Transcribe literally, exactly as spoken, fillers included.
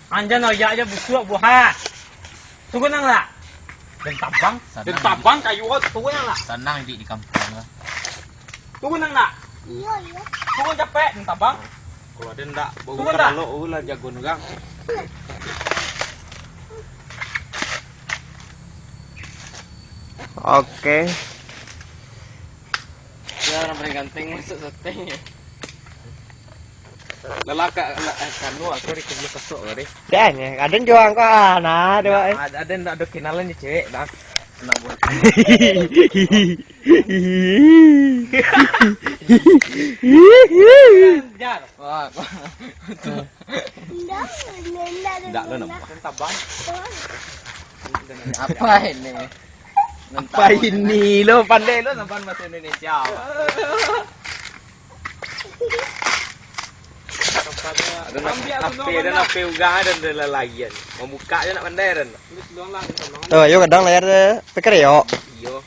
Anjan oyak aja busuak buah. Tunggu nang lah. Dan tabang. Sanang. Dan tabang kayu tu, tunggu nang lah. Sanang di, di kampung lah. Tunggu nang lah. Iya, iya. Tunggu capek, dan tabang. Kalau ada ndak, tunggu ndak. Kalau lah jago nugang. Oke. Ya, orang paling ganteng masuk seteng ya. Lelah ka, le-, eh, kanu aku di kubur kasok tadi. Dah ni, ada jual kau ah, nah, ada. Nah, ada, ada ndak ada kenalan ni cewek dah. Nak buat. Jar. Wah. Ndak, ndak, ndak. Ndak lo nampak. Tabang. Apa ini? Apa ini lo, pandai lo sampan bahasa Indonesia. Ada nak ape, ada nak ape ugang, ada, ada lalagian. Mambuka aja nak pandai, dan. Tuh, yo kadang layar tu, pikir yo. Iyo.